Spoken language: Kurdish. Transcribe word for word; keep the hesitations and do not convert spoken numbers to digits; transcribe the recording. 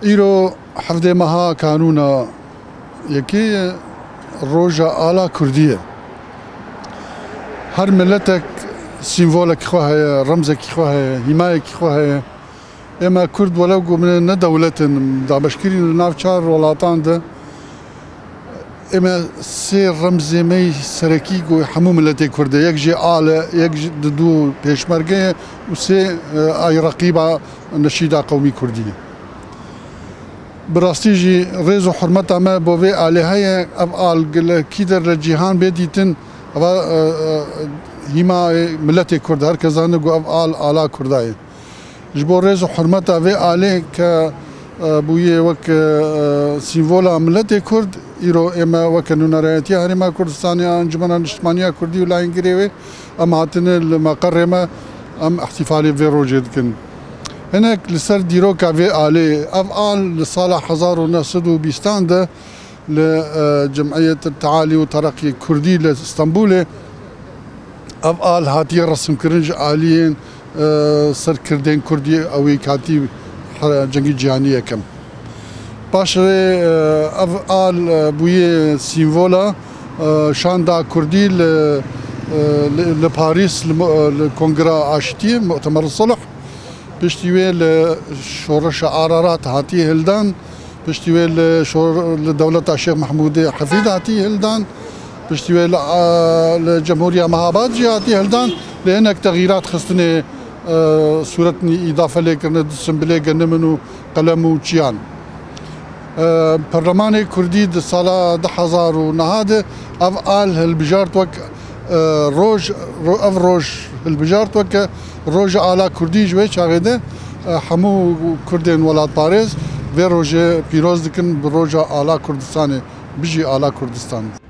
Îro hevdê meha Kanûna yekê ye, roja ala Kurdî ye. Her miletek sîmvolekî xwe heye, remzekî xwe heye, hîmayekî xwe heye. Ême Kurd welew ku min ne dewlet in, dabeşkirî li nav çar welatan de, ême sê remzê me yî serekî ku hemû miletê Kurd e. Yek jê al e, yek jî di dû pêşmerge ye û sê, e, ay reqîba neşîda qewmî Kurdî ye. Bi rastî jî rêz û hurmeta me bo vê alê heye. Ev al gelekî der li cîhan bê dîtin. Eva, e, e, hîma miletê Kurd, her kes zane ku ev al, ala Kurda ye. Ji bo rêz û hurmeta vê alê ke, e, bûye wek, e, sîmvola miletê Kurd, îro ême weke Nûnerayetiya Herêma Kurdistanê, Encûmena Niştimaniya Kurdî û layîngirê wê, em hatine li meqerê me, em îhtîfalê vê rojê dikin. Hinek li ser dîroka vê alê, ev al li sala hezar û neh sed û bîstan de li, e, Cemiyet Tealî û Tereqî Kurdî li Stenbolê ev al hatiye resimkirin ji aliyên, e, serkirdên Kurdî, ew ê katî he-, Cengê Cîhanî Yekem. Paşê, e, ev al, e, bûye sîmvola, e, şanda Kurdî li, e, li, li Parîs, li mo-, e, li Kongra Aştiyê, Mu'temer Sulh. Piştî wê li Şoreşa Ararat hatiye hildan. Piştî wê li şor-, li dewleta Şêx Mehmûdê Hefîd hatiye hildan. Piştî wê li, a, li Cemhûriya Mehabad jî hatiye hildan. Lê hinek texîrat xistinê, e, sûretnî îdafe lê kirine, di simbilê genimin û qelem û çiyan. E, Perlemanê Kurdî di sala du hezar û neh de ev al hilbijart wek, e, roj, ro-, ev roj hilbijart weke roja ala Kurdî. Ji wê çaxê de, e, hemû Kurdên welatparêz vê rojê pîroz dikin bi roja ala Kurdistanê. Bijî ala Kurdistan!